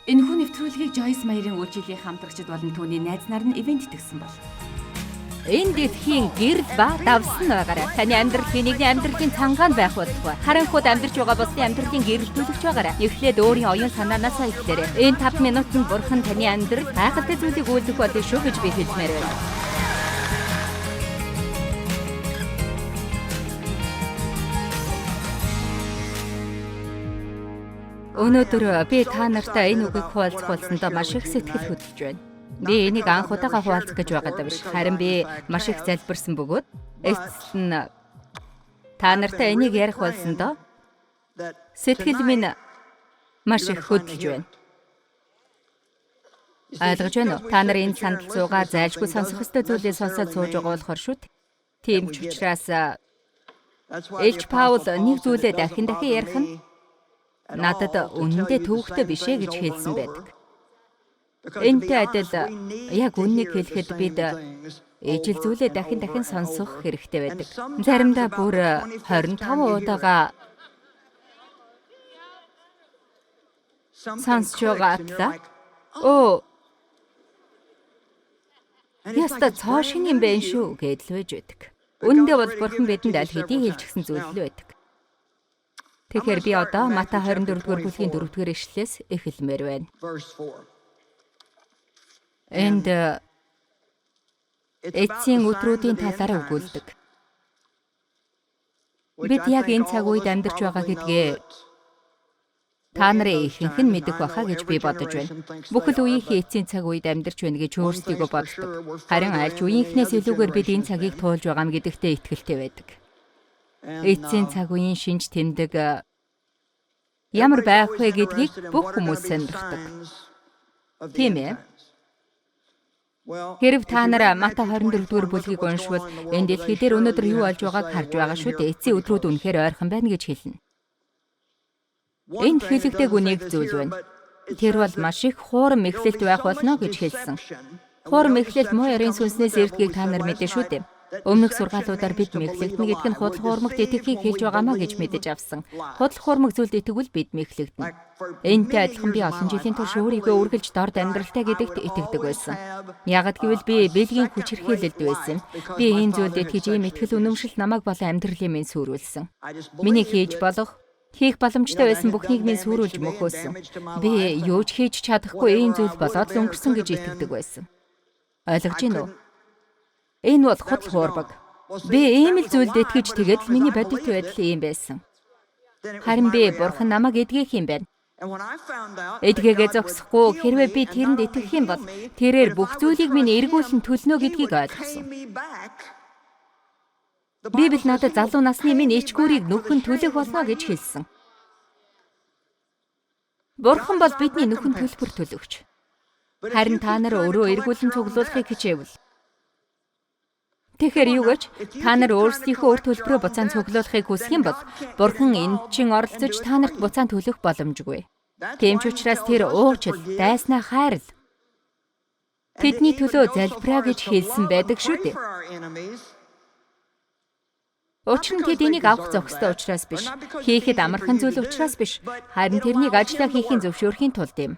Энэхүү нэвтрүүлгийг Joyce Meyer-ийн үйлчлэлийн хамтрагчид болон түүний найз нар нь ивент итгэсэн бол. Энэ дэлхийн гэрэл ба давсан байгаарай. Таны амьдрал хэнийг амьдралын цангаан байх болтугай. Харанхуйд амьдарч байгаа бусдын амьдралын гэрэл төлөгч байгаарай. Эхлээд өөрийн оюун санаанаасаа эхлээрэй. Энэ 5 минутанд Бурхан таны амьдрал гайхалтай зүйлийг үйлдэх болно шүү гэж би хэлмээр байна. Өнөөдөр би та нартай энэ үгийг хуваалцах болсондоо маш их сэтгэл хөдлөж байна. Би энийг анх удаага хуваалцах гэж байгаа даа биш. Харин би маш их залбирсан бөгөөд эцэст нь та нартай энийг ярих болсондоо сэтгэл минь маш их хөдөлж байна. Ойлгож байна уу? Та нар энэ сандал суугаа зайлшгүй сонсох ёстой зүйлээ сонсоод сууж байгаа болохоор шүү дээ. Тийм ч учраас Элч Паул нэг зүйлээ дахин дахин ярих нь надад үнэндээ төвөгтэй биш ээ гэж хэлсэн байдаг. Энтэй адил яг үннийг хэлэхэд бид ижил зүйлээ дахин дахин сонсох хэрэгтэй байдаг. Заримдаа бүр 25 удаага сонсч байгаа атлаа. Өө Яста цоо шин юм байна шүү гэдэл байж байдаг. Үнэндээ бол бурхан бидэнд аль хэдийн хэлчихсэн зүйл л байдаг. Тэгэхээр би одоо Матай 24-р бүлгийн 4-р ишлэлээс эхэлмээр байна. Энд эцсийн өдрүүдийн талаар өгүүлдэг. Бид яг энэ цаг үед амьдарч байгаа гэдгээ та нарын ихэнх нь мэдэх байхаа гэж би бодож байна. Бүхэл үеийнхээ эцсийн цаг үед амьдарч байна гэж өөрсдийгөө боддог. Харин аль ч үеийнхнээс илүүгээр бид энэ цагийг туулж байгаа юм гэдэгтээ итгэлтэй байдаг. Эцсийн цаг үеийн шинж тэмдэг ямар байх вэ гэдгийг бүх хүмүүс сонирхдог. Тийм ээ. Хэрв та нар Матай 24-р бүлгийг уншвал энэ дэлхий дээр өнөөдөр юу болж байгааг харж байгаа шүү дээ. Эцсийн өдрүүд үнэхээр ойрхон байна гэж хэлнэ. Энд хэлэгдээгүй нэг зүйл байна. Тэр бол маш их хуурам эхлэлт байх болно гэж хэлсэн. Хуурам эхлэл муу ёрын сүнснээс ирдгийг та нар мэднэ шүү дээ. Өмнөх сургаалуудаар бид мэхлэгдэнэ гэдэг нь худал хуурмагт итгэхийг хэлж байгаамаа гэж мэдэж авсан. Худал хуурмаг зүйлд итгэвэл бид мэхлэгдэнэ. Энэтэй адилхан би олон жилийн турш өөрийгөө үргэлж дорд амьдралтай гэдэгт итгэдэг байсан. Ягд гэвэл би бэлгийн хүчирхийлэлд байсан. Би ийм зүйлд итгэж ийм итгэл үнэмшил намайг болон амьдралын минь сүрүүлсэн. Миний хийж болох хийх боломжтой байсан бүхнийг минь сүрүүлж мөхөөсөн. Би юу ч хийж чадахгүй ийм зүйл болоод л өнгөрсөн гэж итгэдэг байсан. Ойлгож байна уу? Энэ бол худал хуурмаг. Би ийм л зүйлд итгэж тэгээд л миний бодит байдал ийм байсан. Харин би бурхан намайг эдгэх юм байна. Эдгээгээ зогсохгүй хэрвээ би тэрэнд итгэх юм бол тэрээр бүх зүйлийг минь эргүүлэн төлнө гэдгийг ойлгосон. Библи надад залуу насны минь ичгүүрийг нөхөн төлөх болно гэж хэлсэн. Бурхан бол бидний нөхөн төлбөр төлөгч. Харин та нар өөрөө эргүүлэн цуглуулахыг хичээвэл Тэгэхээр юу гэж та нар өөрсдийнхөө үр төлбөрөө буцаан цуглуулахыг хүсэх юм бол Бурхан энд чин оролцож та нарт буцаан төлөх боломжгүй. Тийм ч учраас тэр уучил, дайснаа хайрл. Тэдний төлөө залбираа гэж хэлсэн байдаг шүү дээ. Учир нь тэд энийг авах зохистой учраас биш, хийхэд амархан зүйл учраас биш, харин тэрнийг ажлаа хийхийн зөвшөөрөхийн тулд юм.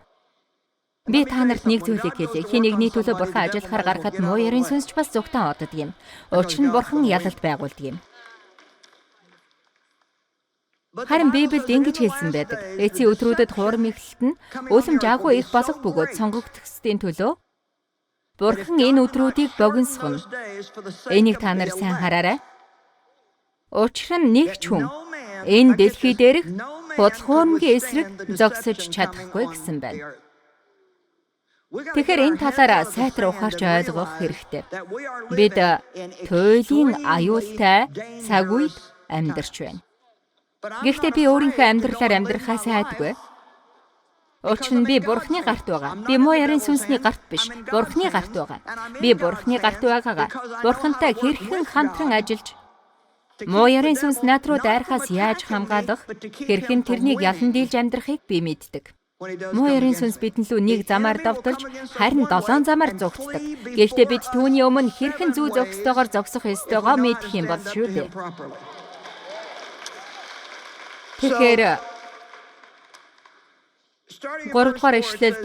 Би та нарт нэг зүйлийг хэлье. Хэн нэгний төлөө бурхан ажиллахаар гаргахад муу ёрын сүнс ч бас зүгтан оддог юм. Учир нь бурхан ялалт байгуулдаг юм. Харин Библиэд ингэж хэлсэн байдаг. Эцсийн өдрүүдэд хуурам эхлэлт нь улам жаагүй их болох бөгөөд сонгогдсдын төлөө Бурхан энэ өдрүүдийг богиносгоно. Энийг та нар сайн хараарай. Учир нь нэг ч хүн энэ дэлхий дээрх худал хуурмгийн эсрэг зогсож чадахгүй гэсэн байна. Тэгэхээр энэ талаар сайтар ухаарч ойлгох хэрэгтэй. Бид туйлын аюултай цаг үед амьдарч байна. Гэхдээ би өөрийнхөө амьдралаар амьдрахаас айдгүй. Учир нь би Бурхны гарт байгаа. Би муу ярын сүнсний гарт биш, Бурхны гарт байгаа. Би Бурхны гарт байгаагаа Бурхантай хэрхэн хамтран ажиллаж муу ярын сүнс над руу дайрахаас яаж хамгаалах, хэрхэн тэрнийг ялан дийлж амьдрахыг би мэддэг. Муу ёрын сүнс бидэн лүү нэг замаар довтолж харин 7 замаар зугтдаг. Гэхдээ бид түүний өмнө хэрхэн зүү зохистойгоор зогсох ёстойгоо мэдэх юм бол шүү дээ. Тэгэхээр 3 дугаар ишлэлд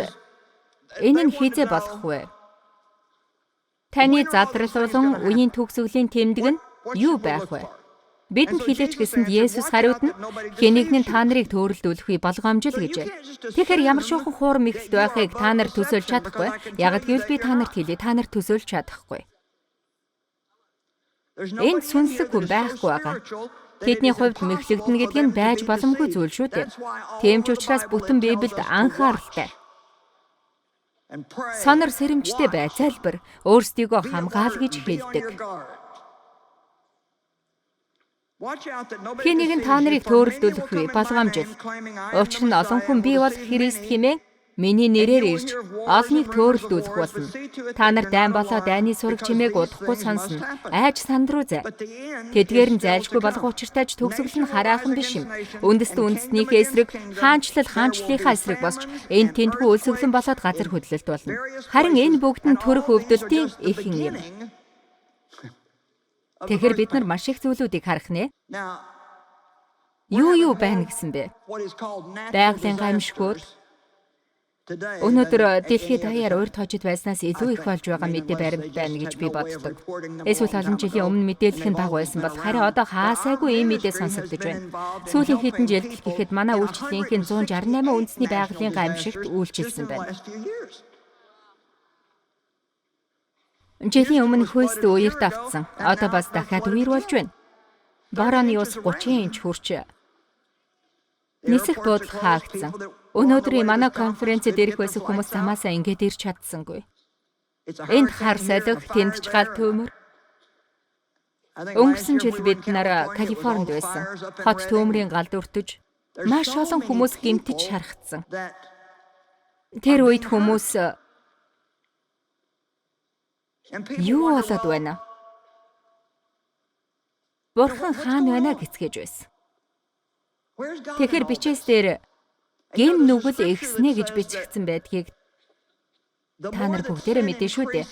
энэ нь хэзээ болох вэ? Таны задрал болон үеийн төгсгөлийн тэмдэг нь юу байх вэ? Бидэнд хэлээч гэсэнд Есүс хариуд нь "Хэн нэг нь та нарыг төөрөлдүүлэхгүй болгоомжил" гэжээ. Тэгэхээр ямар шуухан хуурам ихэлт байхыг та нар төсөөлж чадахгүй. Ягд гэвэл би та нарт хэлье, та нар төсөөлж чадахгүй. Энд сүнслэг хүн байхгүй байгаа. Тэдний хувьд мэхлэгдэнэ гэдэг нь байж боломгүй зүйл шүү дээ. Тийм ч учраас бүтэн Библиэд анхааралтай. Сонор сэрэмжтэй бай, залбир, өөрсдийгөө хамгаал гэж хэлдэг. Хэн нэгэн та нарыг төөрөлдүүлэхгүй болгоомжил. Учир нь олон хүн би бол Христ хэмээн миний нэрээр ирж олныг төөрөлдүүлэх болно. Та нар дайн болоо дайны сураг чимээг удахгүй сонсно. Айж сандруу зай. Тэдгээр нь зайлшгүй болох учиртай ч төгсгөл нь хараахан биш юм. Үндэстэн үндэстнийхээ эсрэг, хаанчлал хаанчлалынхаа эсрэг босч энэ тэндгүй өлсгөлэн болоод газар хөдлөлт болно. Харин энэ бүгд нь төрөх өвдөлтийн эхэн юм. Тэгэхээр бид нар маш их зүйлүүдийг харах нэ. Юу юу байна гэсэн бэ? Байгалийн гамшигуд өнөөдөр дэлхийд даяар урьд хожид байснаас илүү их болж байгаа мэдээ баримт байна гэж би боддог. Эсвэл олон жилийн өмнө мэдээлэх нь бага байсан бол харин одоо хаасайгүй ийм мэдээ сонсогдож байна. Сүүлийн хэдэн жилд л гэхэд манай үйлчлэлийнхэн 168 үндэсний байгалийн гамшигт үйлчилсэн байна. Жилийн өмнө хүйст үерт автсан. Одоо бас дахиад үер болж байна. Борооны ус 30 инч хүрч нисэх буудал хаагдсан. Өнөөдрийн манай конференцэд ирэх байсан хүмүүс замаасаа ингээд ирж чадсангүй. Энд хар солих, тэнд ч гал төмөр. Өнгөрсөн жил бид нар Калифорнид байсан. Хот төмрийн галд өртөж маш олон хүмүүс гэмтэж шархацсан. Тэр үед хүмүүс юу болоод байна? Бурхан хаана байна гэцгээж байсан. Тэгэхээр бичээс дээр гэм нүгэл ихснэ гэж бичигдсэн байдгийг та нар бүгдээрээ мэднэ шүү дээ.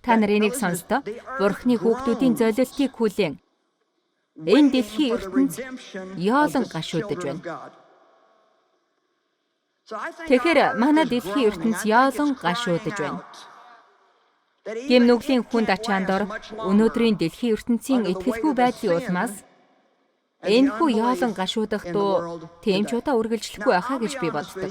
Та нар энийг сонстоо. Бурхны хүүхдүүдийн золилтыг хүлээн энэ дэлхийн ертөнц ёолон гашуудаж байна. Тэгэхээр манай дэлхийн ертөнц ёолон гашуудаж байна. Гэм нүглийн хүнд ачаанд ор өнөөдрийн дэлхийн ертөнцийн итгэлгүй байдлын улмаас энэхүү ёолон гашуудах дуу тийм ч удаа үргэлжлэхгүй байхаа гэж би боддог.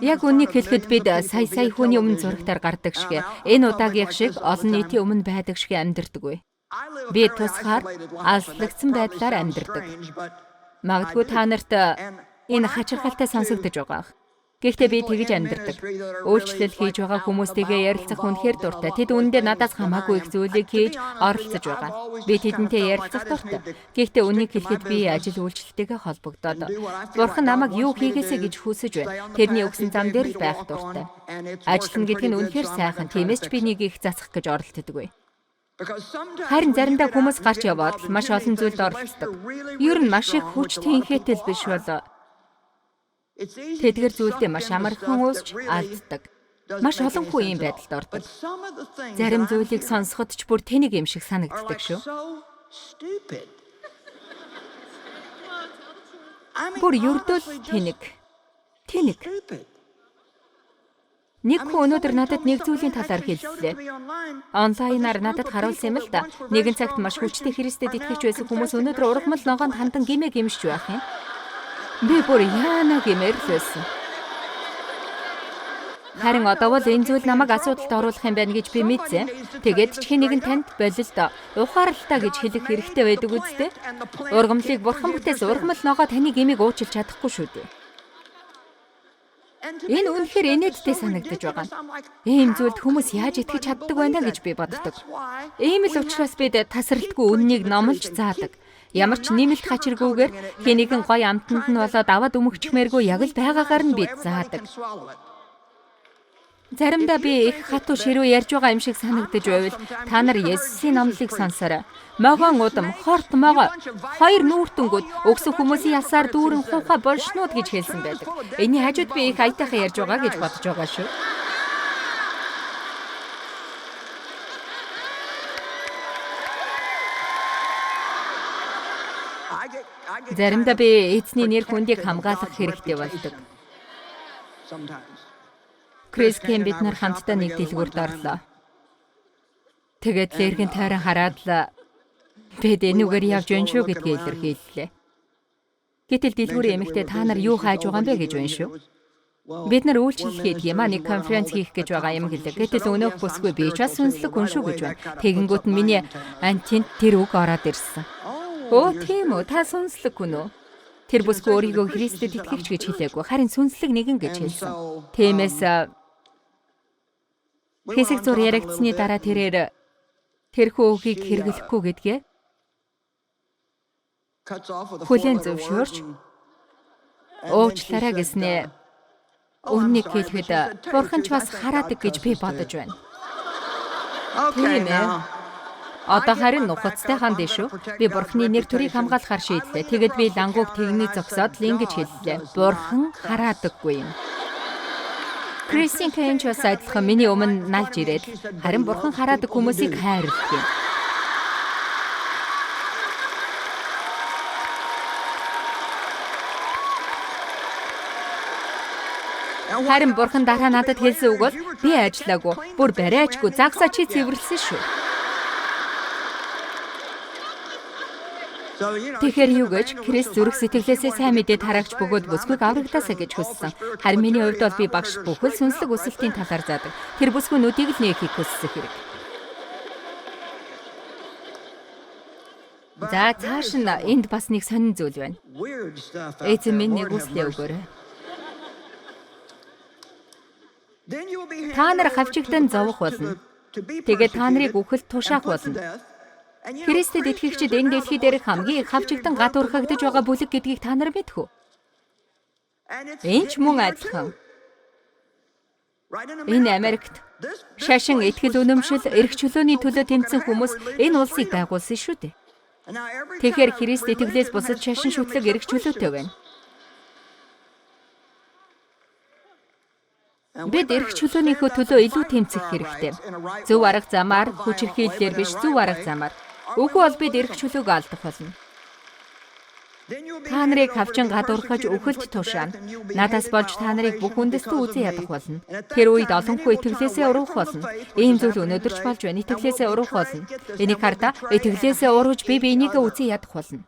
Яг үннийг хэлэхэд бид сая сая хүний өмнө зурагтаар гардаг шиг энэ удаагийнх шиг олон нийтийн өмнө байдаг шиг амьдардаггүй. Би тусгаар алслагдсан байдлаар амьдардаг. Магадгүй та нарт энэ хачирхалтай сонсогдож байгаа. Гэхдээ би тэгж амьдардаг. Үйлчлэл хийж байгаа хүмүүстэйгээ ярилцах үнэхээр дуртай. Тэд үнэндээ надаас хамаагүй их зүйлийг хийж оролцож байгаа. Би тэдэнтэй ярилцах дуртай. Гэхдээ үннийг хэлэхэд би ажил үйлчлэлтэйгээ холбогдоод Бурхан намайг юу хийгээсэй гэж хүсэж байна. Тэрний өгсөн зам дээр л байх дуртай. Ажиллана гэдэг нь үнэхээр сайхан. Тиймээс ч би нэг их засах гэж оролддоггүй. Харин заримдаа хүмүүс гарч яваад л маш олон зүйлд оролцдог. Ер нь маш их хүч тэнхээтэл биш бол тэдгэр зүйлдээ маш амархан уусч алддаг. Маш олон хүн ийм байдалд ордог. Зарим зүйлийг сонсоход ч бүр тэнэг юм шиг санагддаг шүү. Бүр ердөө л тэнэг. Тэнэг. Нэг хүн өнөөдөр надад нэг зүйлийн талаар хэллээ. Онлайнаар надад харуулсан юм л да. Нэгэн цагт маш хүчтэй Христэд итгэж байсан хүмүүс өнөөдөр ургамал ногоонд хандан гимээ гимшиж байх юм. Би бүр яана гэмээр л байсан. Харин одоо бол энэ зүйл намайг асуудалд оруулах юм байна гэж би мэдсэн. Тэгээд ч хэн нэгэн танд болилдоо ухаарлалтай гэж хэлэх хэрэгтэй байдаг үсттэй. Ургамлыг бурхан бүтээс ургамал ногоо таны гэмийг уучлж чадахгүй шүү дээ. Энэ үнэхээр инээдтэй санагдаж байгаа. Ийм зүйлд хүмүүс яаж итгэж чаддаг байна гэж би боддог. Ийм л учраас бид тасралтгүй үннийг номлож заадаг. Ямар ч нэмэлт хачиргүйгээр хэн нэгэн гоё амтанд нь болоод аваад өмгчмээргүй яг л байгаагаар нь бид заадаг. Заримдаа би их хатуу ширүү ярьж байгаа юм шиг санагдаж байвал та нар Есүсийн номлолыг сонсоорой. Могоон удам, хорт могоо, хоёр нүүртэнгүүд өгсөн хүмүүсийн ялсаар дүүрэн хуухай болшнууд гэж хэлсэн байдаг. Энийний хажууд би их аятайхан ярьж байгаа гэж бодож байгаа шүү. Заримдаа би эзний нэр хүндийг хамгаалах хэрэгтэй болдог. Крис Кем бид нар хамтдаа нэг дэлгүүрт орлоо. Тэгээд лэргэн тойрон хараад л бид энүүгээр явж байна шүү гэдгээ илэрхийллээ. Гэтэл дэлгүүрийн эмэгтэй та нар юу хайж байгаа юм бэ гэж байна шүү. Бид нар үйлчлэл хийдэг юм а, нэг конференц хийх гэж байгаа юм гэлээ. Гэтэл өнөөх бүсгүй би ч бас сүнслэг хүн шүү гэж байна. Тэгэнгүүт нь миний антинд тэр үг ороод ирсэн. Өө тийм үү, та сүнслэг хүн үү? Тэр бүсгүй өөрийгөө Христэд итгэгч гэж хэлээгүй, харин сүнслэг нэгэн гэж хэлсэн. Тиймээс хэсэг зур яригдсны дараа тэрээр тэрхүү үгийг хэрэглэхгүй гэдгээ хүлээн зөвшөөрч уучлаарай гэснээ үннийг хэлэхэд бурхан ч бас хараадаг гэж би бодож байна. Тийм ээ. Одоо харин нухацтай ханд шүү. Би бурхны нэр төрийг хамгаалахар шийдлээ. Тэгэд би лангууг тэгний зогсоод л ингэж хэллээ. Бурхан хараадаггүй юм. Кристин Кенч бас адилхан миний өмнө налж ирээд харин бурхан хараадаг хүмүүсийг хайрладаг юм. Харин бурхан дараа надад хэлсэн үг бол би ажиллаагүй, бүр бариачгүй, загсаа чи цэвэрлсэн шүү. Тэгэхээр юу гэж Христ зүрх сэтгэлээсээ сайн мэдээ тараагч бөгөөд бүсгүйг аврагдаасаа гэж хүссэн. Харин миний хувьд бол би багш бүхэл сүнслэг өсөлтийн талаар заадаг. Тэр бүсгүй нүдийг л нээхийг хүссэн хэрэг. За цааш нь энд бас нэг сонин зүйл байна. Эзэн минь нэгүслээ өгөөрэй. Та нар хавчигдан зовох болно. Тэгээд та нарыг үхэлд тушаах болно. Христэд итгэгчид энэ дэлхий дээрх хамгийн их хавчигдан гадуурхагдаж байгаа бүлэг гэдгийг та нар мэдэх үү? Энэ ч мөн адилхан. Энэ Америкт шашин итгэл үнэмшил, эрх чөлөөний төлөө тэмцсэн хүмүүс энэ улсыг байгуулсан шүү дээ. Тэгэхээр Христ итгэлээс бусад шашин шүтлэг эрх чөлөөтэй байна. Бид эрх чөлөөнийхөө төлөө илүү тэмцэх хэрэгтэй. Зөв арга замаар, хүчирхийллээр биш, зөв арга замаар. Үгүй бол бид эрх чөлөөгөө алдах болно. Та нарыг хавчин гадуурхаж үхэлд тушаана. Надаас болж та нарыг бүх үндэстэн үзэн ядах болно. Тэр үед олон хүн итгэлээсээ урвах болно. Ийм зүйл өнөөдөр ч болж байна. Итгэлээсээ урвах болно. Энийг хардаа итгэлээсээ урвж би биенийгээ үзэн ядах болно.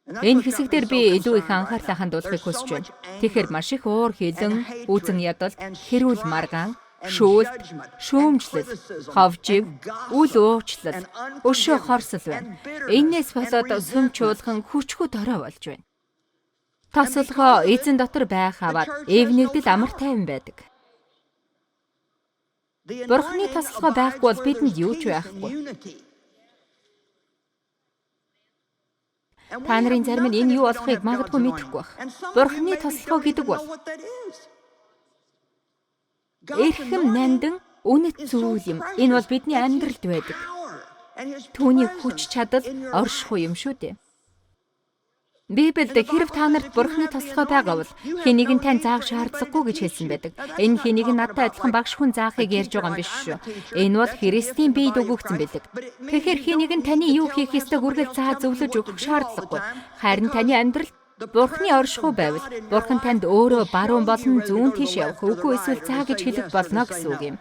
Энэ хэсэг дээр би илүү их анхаарлаа хандуулахыг хүсэж байна. Тэгэхээр маш их уур хилэн, үзэн ядалт, хэрүүл маргаан, шүүлт, шүүмжлэл, ховжив, үл уучлал, өшөө хорсол байна. Эннээс болоод сүм чуулган хүчгүй дорой болж байна. Тосолгоо эзэн дотор байх аваад эв нэгдэл амар тайван байдаг. Бурхны тосолгоо байхгүй бол бидэнд юу ч байхгүй. Та нарын зарим нь энэ юу болохыг магадгүй мэдэхгүй байх. Бурхны тосолгоо гэдэг бол эрхэм нандин үнэт зүйл юм. Энэ бол бидний амьдралд байдаг. Түүний хүч чадал оршихуй юм шүү дээ. Библиэд хэрв та нарт Бурхны тосолгоо байгаа бол хэн нэгэн тань заах шаардлагагүй гэж хэлсэн байдаг. Энэ хэн нэгэн надтай адилхан багш хүн заахыг ярьж байгаа юм биш шүү. Энэ бол Христийн биед өгөгдсөн бэлэг. Тэгэхээр хэн нэгэн таны юу хийх ёстойг үргэлж заа зөвлөж өгөх шаардлагагүй. Харин таны амьдралд Бурхны оршихуй байвал Бурхан танд өөрөө баруун болон зүүн тийш явах, үгүй эсвэл заа гэж хэлэх болно гэсэн үг юм.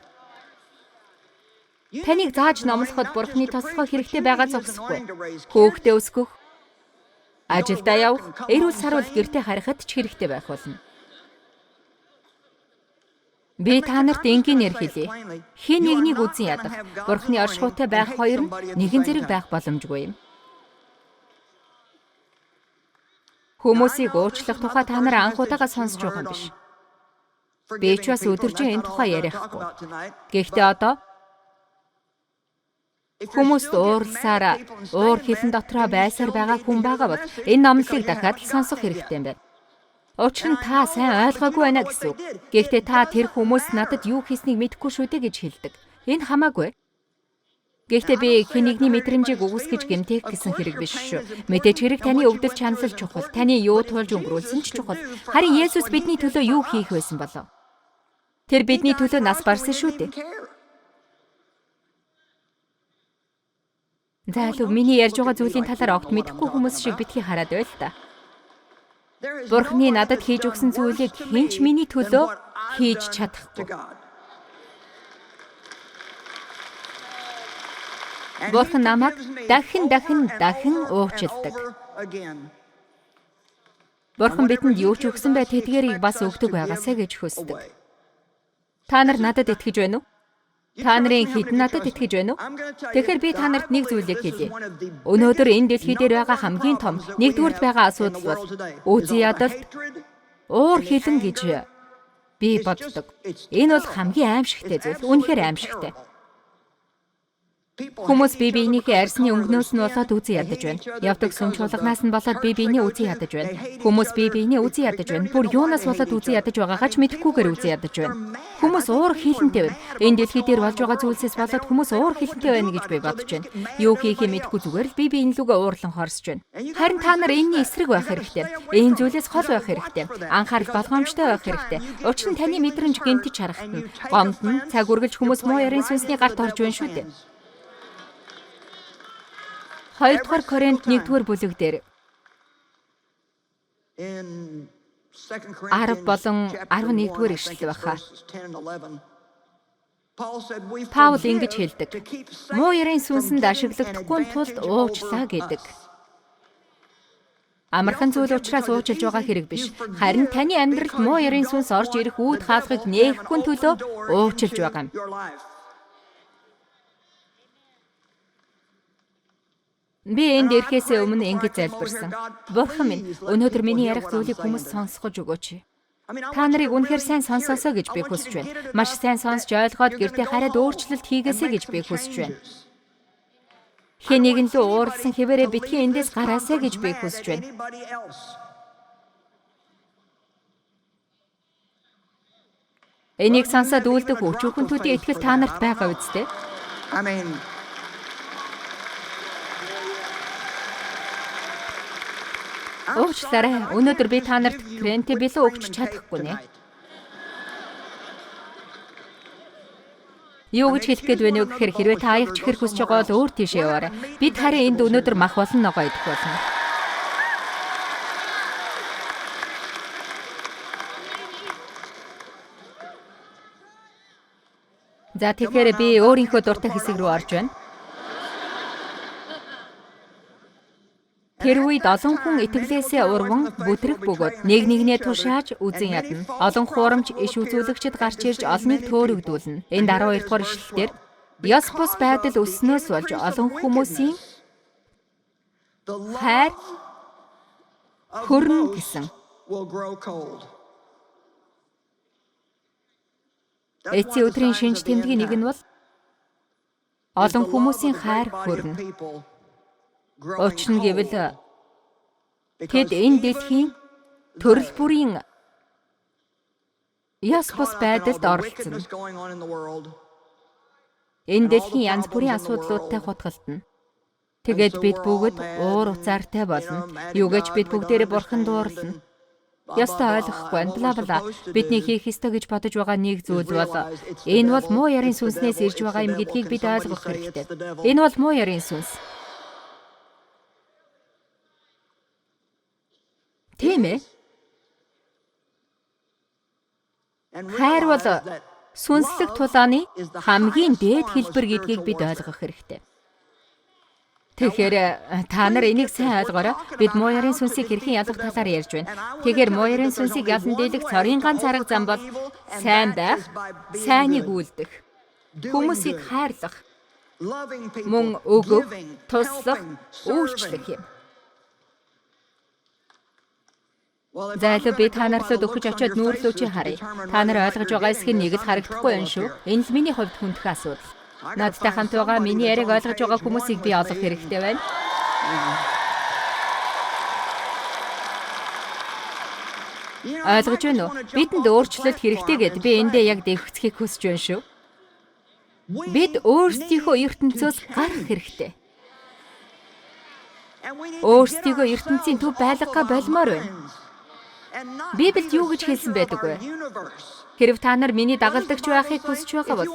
Таныг зааж номлоход Бурхны тосолгоо хэрэгтэй байгаа зогсохгүй. Хөөхтэй өсгөх, ажилдаа явах, эрүүл саруул гэртээ харихад ч хэрэгтэй байх болно. Би та нарт энгийнээр хэлье. Хэн нэгнийг үзэн ядах, Бурхны оршихуйтай байх хоёр нь нэгэн зэрэг байх боломжгүй юм. Хүмүүсийг уучлах тухай та нар анх удаага сонсч байгаа юм биш. Би ч бас өдөржин энэ тухай ярихгүй. Гэхдээ одоо хүмүүст уурласаар уур хилэн дотроо байсаар байгаа хүн байгаа бол энэ номлолыг дахиад л сонсох хэрэгтэй юм байна. Учир нь та сайн ойлгоогүй байна гэсэн үг. Гэхдээ та тэр хүмүүс надад юу хийснийг мэдэхгүй шүү дээ гэж хэлдэг. Энэ хамаагүй. Гэхдээ би хэн нэгний мэдрэмжийг үгүйсгэж гэмтэх гэсэн хэрэг биш шүү. Мэдээж хэрэг таны өвдөл чанлал чухал, таны юу туулж өнгөрүүлсэн ч чухал. Харин Есүс бидний төлөө юу хийх байсан болов? Тэр бидний төлөө нас барсан шүү дээ. За илүү миний ярьж байгаа зүйлийн талаар огт мэдэхгүй хүмүүс шиг битгий хараад байл та. Бурхны надад хийж өгсөн зүйлийг хэн ч миний төлөө хийж чадахгүй. Бурхан намайг дахин дахин дахин уучладаг. Бурхан бидэнд юу ч өгсөн бай тэдгээрийг бас өгдөг байгаасай гэж хүсдэг. Та нар надад итгэж байна уу? Та нарын хэд надад итгэж байна уу? Тэгэхээр би та нарт нэг зүйлийг хэлье. Өнөөдөр энэ дэлхий дээр байгаа хамгийн том нэгдүгüрт байгаа асуудал бол үзэн ядалт, уур хилэн гэж би боддог. Энэ бол хамгийн аимшигтай зүйл. Үнэхээр аимшигтай. Хүмүүс бие биенийхээ арьсны өнгөнөөс нь болоод үзэн ядаж байна. Явдаг сүм чуулганаас нь болоод бие биенээ үзэн ядаж байна. Хүмүүс бие биенээ үзэн ядаж байна. Бүр юунаас болоод үзэн ядаж байгаагаа ч мэдэхгүйгээр үзэн ядаж байна. Хүмүүс уур хилэнтэй байна. Энэ дэлхий дээр болж байгаа зүйлсээс болоод хүмүүс уур хилэнтэй байна гэж би бодож байна. Юу хийхээ мэдэхгүй зүгээр л бие биен лүгээ уурлан хорсож байна. Харин та нар энэний эсрэг байх хэрэгтэй. Энэ зүйлээс хол байх хэрэгтэй. Анхаарал болгоомжтой байх хэрэгтэй. Учир нь таны мэдрэмж гэмтэж харагдана. Гомдно, цаг үргэлж хүмүүс муу ярийн сүнсний гарт орж байна шүү дээ. 2 дугаар Коринт 1 дугаар бүлэг дээр 10 болон 11 дугаар ишлэл байна. Паул ингэж хэлдэг. Муу ярийн сүнсэнд ашиглагдахгүй тулд уучлаа гэдэг. Амархан зүйл учраас уучлж байгаа хэрэг биш. Харин таны амьдралд муу ярийн сүнс орж ирэх үүд хаалгыг нээхгүй төлөө уучлж байгаа юм. Би энд ирэхээсээ өмнө ингэж залбирсан. Бурхан минь, өнөөдөр миний ярих зүйлийг хүмүүс сонсгож өгөөч. Та нарыг үнэхээр сайн сонсоосой гэж би хүсэж байна. Маш сайн сонсч ойлгоод гэртээ хараад өөрчлөлт хийгээсэй гэж би хүсэж байна. Хэн нэгэн лүү уурласан хэвээрээ битгий эндээс гараасай гэж би хүсэж байна. Энийг сонсоод үлдэх өчүүхэн төдий итгэл та нарт байгаа биз дээ? Уучлаарай. Өнөөдөр би та нарт кренте билүү өгч чадахгүй нэ. Юу гэж хэлэх гээд байна вэ гэхээр хэрвээ та аяг чихэр хүсэж байгаа бол өөр тийшээ яваарай. Бид харин энд өнөөдөр мах болон ногоо идэх болно. За тэгэхээр би өөрийнхөө дуртай хэсэг рүү орж байна. Тэр үед олон хүн итгэлээсээ урван бүдрэх бөгөөд нэг нэгнээ тушааж үзэн ядна. Олон хуурамч иш үзүүлэгчид гарч ирж олныг төөрөгдүүлнэ. Энд 12 дугаар ишлэлдэр ёс бус байдал өснөөс болж олон хүмүүсийн хайр хөрнө гэсэн. Эцсийн өдрийн шинж тэмдгийн нэг нь бол олон хүмүүсийн хайр хөрнө. Учир нь гэвэл тэд энэ дэлхийн төрөл бүрийн ёс бус байдалд оролцоно. Энэ дэлхийн янз бүрийн асуудлуудтай хутгалтна. Тэгээд бид бүгд уур уцаартай болно. Юу гэж бид бүгдээрээ бурханд уурлана. Ёстой ойлгохгүй байна. Бла бла. Бидний хийх ёстой гэж бодож байгаа нэг зүйл бол энэ бол муу ярийн сүнснээс ирж байгаа юм гэдгийг бид ойлгох хэрэгтэй. Энэ бол муу ярийн сүнс. Тийм ээ. Хайр бол сүнслэг тулааны хамгийн дээд хэлбэр гэдгийг бид ойлгох хэрэгтэй. Тэгэхээр та нар энийг сайн ойлгоорой. Бид муу ярийн сүнсийг хэрхэн ялах талаар ярьж байна. Тэгэхээр муу ярийн сүнсийг ялан дийлэх цорын ганц арга зам бол сайн байх, сайныг үйлдэх, хүмүүсийг хайрлах, мөн өгөх, туслах, үйлчлэх юм. За илүү би та нар руу дөхөж очиод нүүр лүү чи харъя. Та нар ойлгож байгаа эсэх нь нэг л харагдахгүй байна шүү. Энэ л миний хувьд хүндхэн асуудал. Надтай хамт байгаа миний яриаг ойлгож байгаа хүмүүсийг би олох хэрэгтэй байна. Ойлгож байна уу? Бидэнд өөрчлөлт хэрэгтэй гэд би эндээ яг дэвхэцхийг хүсэж байна шүү. Бид өөрсдийнхөө ертөнцөөс гарах хэрэгтэй. Өөрсдийгөө ертөнцийн төв байлгахаа болмоор байна. Библиэд юу гэж хэлсэн байдаг вэ? Хэрв та нар миний дагалдагч байхыг хүсэж байгаа бол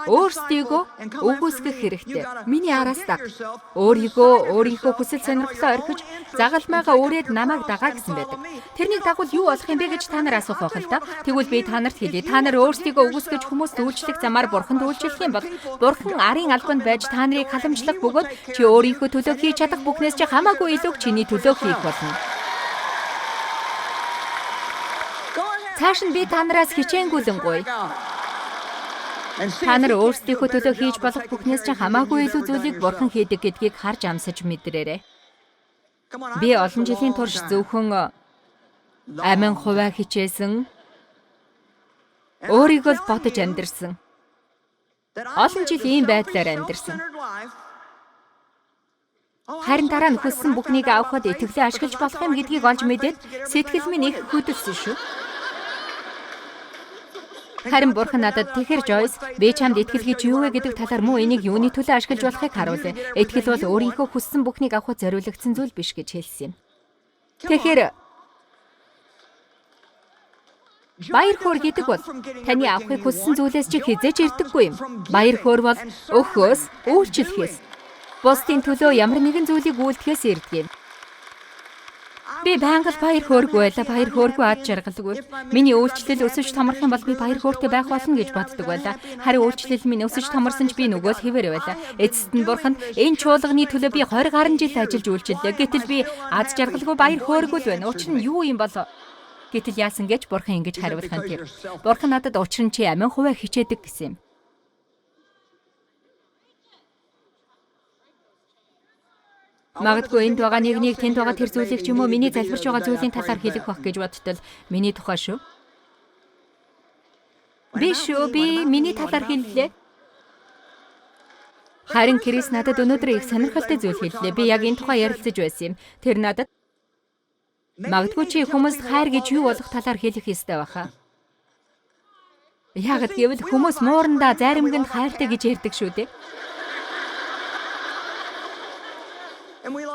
өөрсдийгөө үгүйсгэх хэрэгтэй. Миний араас даг. Өөрийгөө өөрийнхөө хүсэл сонирхлоо орхиж загалмайгаа үүрээд намайг дагаа гэсэн байдаг. Тэрнийг дагвал юу болох юм бэ гэж та нар асуух байх л да. Тэгвэл би та нарт хэлье. Та нар өөрсдийгөө үгүйсгэж хүмүүст үйлчлэх замаар Бурханд үйлчлэх юм бол Бурхан арын албанд байж та нарыг халамжлах бөгөөд чи өөрийнхөө төлөө хийж чадах бүхнээс чи хамаагүй илүү чиний төлөө хийх болно. Цааш нь би та нараас хичээнгүйлэн гуй. Та нар өөрсдийнхөө төлөө хийж болох бүхнээс ч хамаагүй илүү зүйлийг Бурхан хийдэг гэдгийг харж амсаж мэдрээрэй. Би олон жилийн турш зөвхөн амин хувиа хичээсэн, өөрийгөө л бодож амьдарсан. Олон жил ийм байдлаар амьдарсан. Харин дараа нь хүссэн бүхнийг авахад итгэлээ ашиглаж болох юм гэдгийг олж мэдээд сэтгэл минь их хөдөлсөн шүү. Харин Бурхан надад тэгэхээр Жойс, би чамд итгэл гэж юу вэ гэдэг талаар мөн энийг юуны төлөө ашиглаж болохыг харуулъя. Итгэл бол өөрийнхөө хүссэн бүхнийг авахд зориулагдсан зүйл биш гэж хэлсэн юм. Тэгэхээр баяр хөөр гэдэг бол таны авахыг хүссэн зүйлээс чи хизээж ирдэггүй юм. Баяр хөөр бол өгөхөөс, үйлчлэхээс, бусдын төлөө ямар нэгэн зүйлийг үйлдэхээс ирдэг юм. Би байнга л баяр хөөргүй байлаа, баяр хөөргүй ад жаргалгүй. Миний үйлчлэл өсөж томрох юм бол би баяр хөөртэй байх болно гэж боддог байлаа. Харин үйлчлэл минь өсөж томорсон ч би нөгөө л хэвээр байлаа. Эцэст нь Бурханд энэ чуулганы төлөө би 20 гаруй жил ажиллаж үйлчлэлээ. Гэтэл би ад жаргалгүй баяр хөөргүй л байна. Учир нь юу юм бол? Гэтэл яасан гэж Бурхан ингэж хариулах нь тэр. Бурхан надад учир нь чи амин хувиа хичээдэг гэсэн юм. Магадгүй энд байгаа нэгнийг тэнд байгаа тэр зүйлийг ч юм уу миний залбирч байгаа зүйлийн талаар хэлэх байх гэж бодтол миний тухай шүү. Биш шүү, би миний талаар хэллээ. Харин Крис надад өнөөдөр их сонирхолтой зүйл хэллээ. Би яг энэ тухай ярилцаж байсан юм. Тэр надад магадгүй чи хүмүүст хайр гэж юу болох талаар хэлэх ёстой байхаа. Яагаад гэвэл хүмүүс муурандаа зайрамганд хайртай гэж ярьдаг шүү дээ.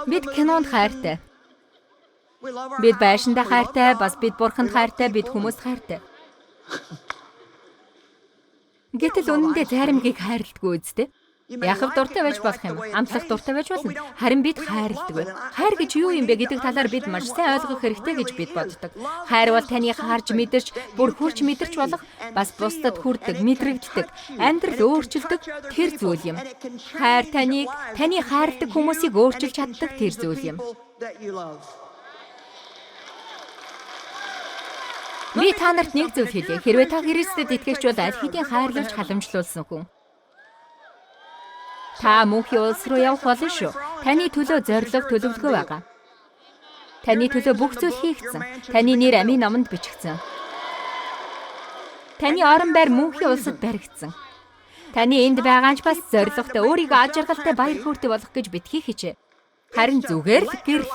Бид кинонд хайртай. Бид байшиндаа хайртай, бас бид Бурханд хайртай, бид хүмүүст хайртай. Гэтэл үнэндээ зайрамгийг хайрладаггүй үсттэй. Яхав дуртай байж болох юм, амтлах дуртай байж болно. Харин бид хайрладаг. Хайр гэж юу юм бэ гэдэг талаар бид маш сайн ойлгох хэрэгтэй гэж бид боддог. Хайр бол таны харж мэдэрч, бүр хурж мэдэрч болох, бас бусдад хүрдэг, мэдрэгддэг, амьдрал өөрчилдөг тэр зүйл юм. Хайр таныг, таны хайрладаг хүмүүсийг өөрчилж чаддаг тэр зүйл юм. Би та нарт нэг зүйл хэлье. Хэрвээ та Христэд итгэгч бол аль хэдийн хайрлуулж халамжлуулсан хүн. Та мөнхийн улс руу явах болно шүү. Таны төлөө зорилго төлөвлөгөө байгаа. Таны төлөө бүх зүйл хийгдсэн. Таны нэр амийн номонд бичигдсэн. Таны орон байр мөнхийн улсад баригдсан. Таны энд байгаа ч бас зорилготой, өөрийгөө ад жаргалтай баяр хөөртэй болох гэж битгий хичээ. Харин зүгээр л гэрэл.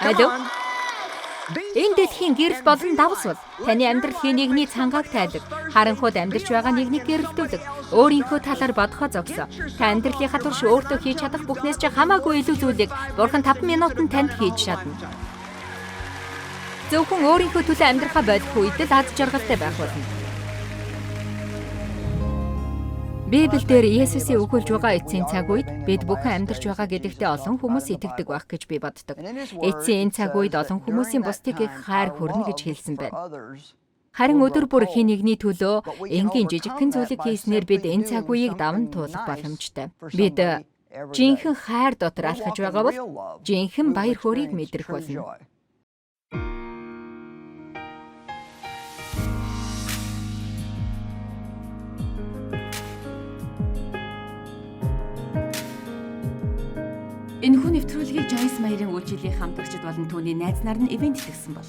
Алло. Энэ дэлхийн гэрэл болон давс бол таны амьдрал хин нэгний цангааг тайлаг, харанхуйд амьдарч байгаа нэгнийг гэрэлтүүлэг, өөрийнхөө талаар бодохоо зогсоо. Та амьдралынхаа турш өөртөө хийж чадах бүхнээс ч хамаагүй илүү зүйлийг Бурхан 5 минутанд танд хийж чадна. Зөвхөн өөрийнхөө төлөө амьдрахаа болох үед л аз жаргалтай байх болно. Библиэлд Есүсийн өгүүлж байгаа эцсийн цаг үед бид бүхэн амьдарч байгаа гэдэгтээ олон хүмүүс итгэдэг байх гэж би боддог. Эцсийн энэ цаг үед олон хүмүүсийн бусдыг их хайр хүрнэ гэж хэлсэн байна. Харин өдөр бүр хэн нэгний төлөө энгийн жижигхэн зүйлийг хийснээр бид энэ цаг үеийг даван туулах боломжтой. Бид жинхэнэ хайр дотор алхаж байгаа бол жинхэнэ баяр хөөргийг мэдрэх болно. Энэхүү нэвтрүүлгийг Joyce Meyer-ийн үйлчлэлийн хамтрагчид болон түүний найз нар нь ивээн тэтгэсэн бол.